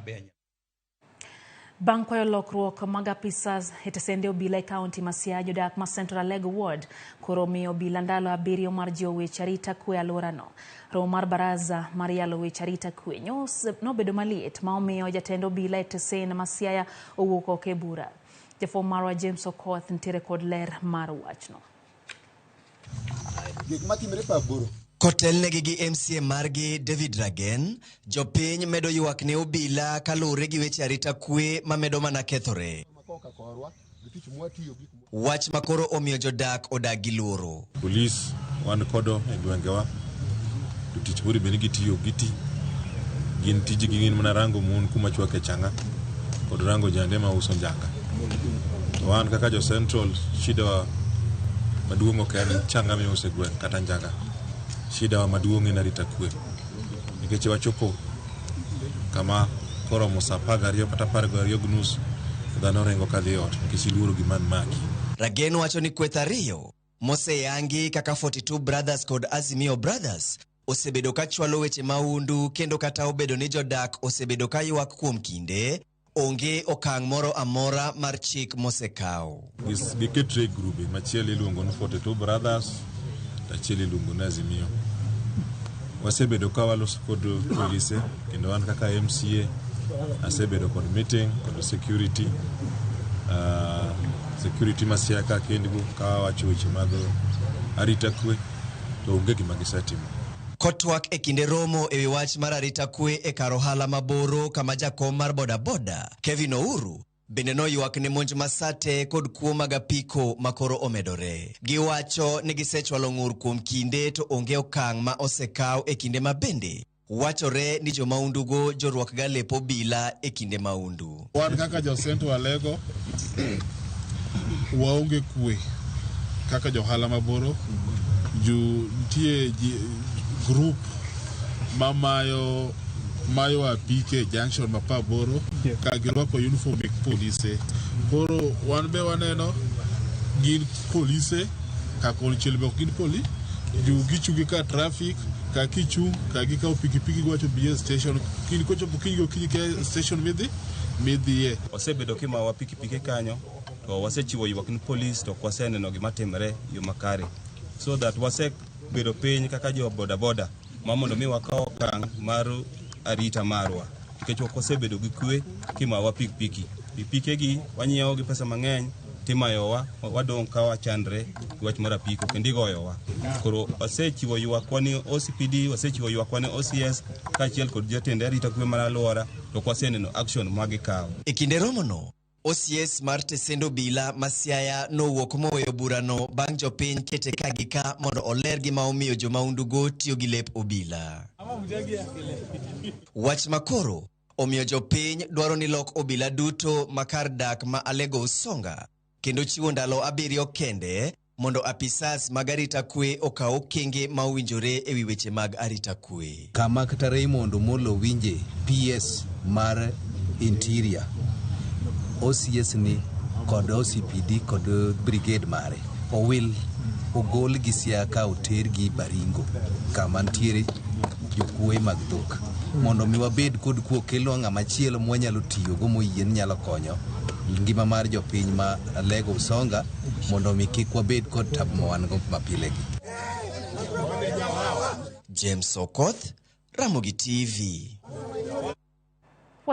be. Bang' kwayo lokruok mag apisas e tesende obila e kaunti ma Siaya, jodak ma Central Alego Ward koro omiyo obila ndalo 7 mar jiwo weche arita kwe alworano. Romo mar baraza mar yalo weche arita kwe nobedo maliet ma omiyo jatend obila e tesen ma Siaya owuok oko e bura. Jafwambo marwa James Okoth nitiere kod ler mar wachno. Gik matimre Paboro. Kotelnegi gi MCA margi David Ragen, jopiny medo ywak ne obila kaluwore gi weche arita kwe mamedo mana kethore. Wach makoro omiyo jodak odak gi luoro. Polis wan kodo e gwengewa, to tich moro bende gitiyo giti. Gin tijgi gin mana rango mon kuma chwake changa kod rango jande ma uso njaga. To wan kaka jo Central, shida wa maduong' ok en changa miuso e gweng' kata njaga. Shida wa maduong' en arita kwe. Nikech wachopo kama koromo saa 12 kata 12:30 dhano ringo kadhi e ot nikech iluoro gima maki. Ragen wacho ni kweth ariyo moseyangi kaka 42 Brothers kod Azimio Brothers osebedo ka chwalo weche mahundu kendo kata obedo ni jodak osebedo ka ywak kuom kinde, onge okang' moro amora mar chik mosekaw. Giketre e grube, machielo iluongo ni 42 Brothers, to achiel iluongo ni Azimio. Wasebedo ka waloso kod polise kendo wan kaka MCA asebedo kod meeting kod security, security ma Siaya ka kendgo ka wawacho weche mag arita kwe to onge gima gisetimo. Kotwak e kinde romo ewi wach mar arita kwe e kar ohala maboro kama jakom mar bodaboda Kevin Ouru bende noywak ne monj masate kod kuo mag apiko makoro omedore. Giwacho ni gisechwalo ng'ur kuom kinde to onge okang' ma osekaw e kinde ma bende wachore ni jomaundugo jorwakga lep obila e kinde maundu. Wan kaka jo Central Alego waonge kwe kaka johala maboro. Ju nitie group mamayo mayo apike junction ma Paboro ka girwako uniform mek polise. Koro wan be waneno gin polise ka konchiel be ok gin poli ju gichungi ka traffic ka kichung' ka gikawo pikipiki giwacho bi e station kiny kochopo kiny gokinyi ke station midhiye. Wasebedo kimawa pikipiki kanyo to wasechiwo ywak ni polis to ok waseneno gima timre e yo makare, so that wasebedo piny kaka jo bodaboda ma mondo mi wakaw okang' mar arita marwa nikech ok wasebedo gi kwe kimawa pikipiki. Pikipikegi wanyiewo gi pesa mang'eny timayowa wadong' ka wachandre gi wach mar apiko kendo igoyowa. Koro wasechiwo ywakwa ni OCPD, wasechiwo ywakwa ni OCS kaachiel kod jatend arita kwe mar alwora to ok waseneno action ma gikawo. E kinde romono, OCS mar tesend obila ma Siaya nowuok moweyo burano bang' jopiny kete ka gi ka mondo oler gima omiyo jomaundugo tiyo gi lep obila. Wach makoro omiyo jopiny dwaro ni lok obila duto ma kar dak ma Alego Usonga kendo chiwo ndalo 7 kende mondo apisas mag arita kwe okaw okenge ma owinjore ewi weche mag arita kwe. Kama kata Raymond Omolo winje PS mar Interior, OCS ni kod OCPD kod brigade mare owil ogol gi Siaya ka oter gi Baringo kama nitiere jokuoye mag dhok mondo mi wabed kod kuo kelwa ng'ama chielo mwanyalo tiyogo moyie ni nyalo konyo ngima mar jopiny ma Alego Usonga mondo mi kik wabed kod tabu ma wan go mapile gi. James Okoth, Ramogi TV.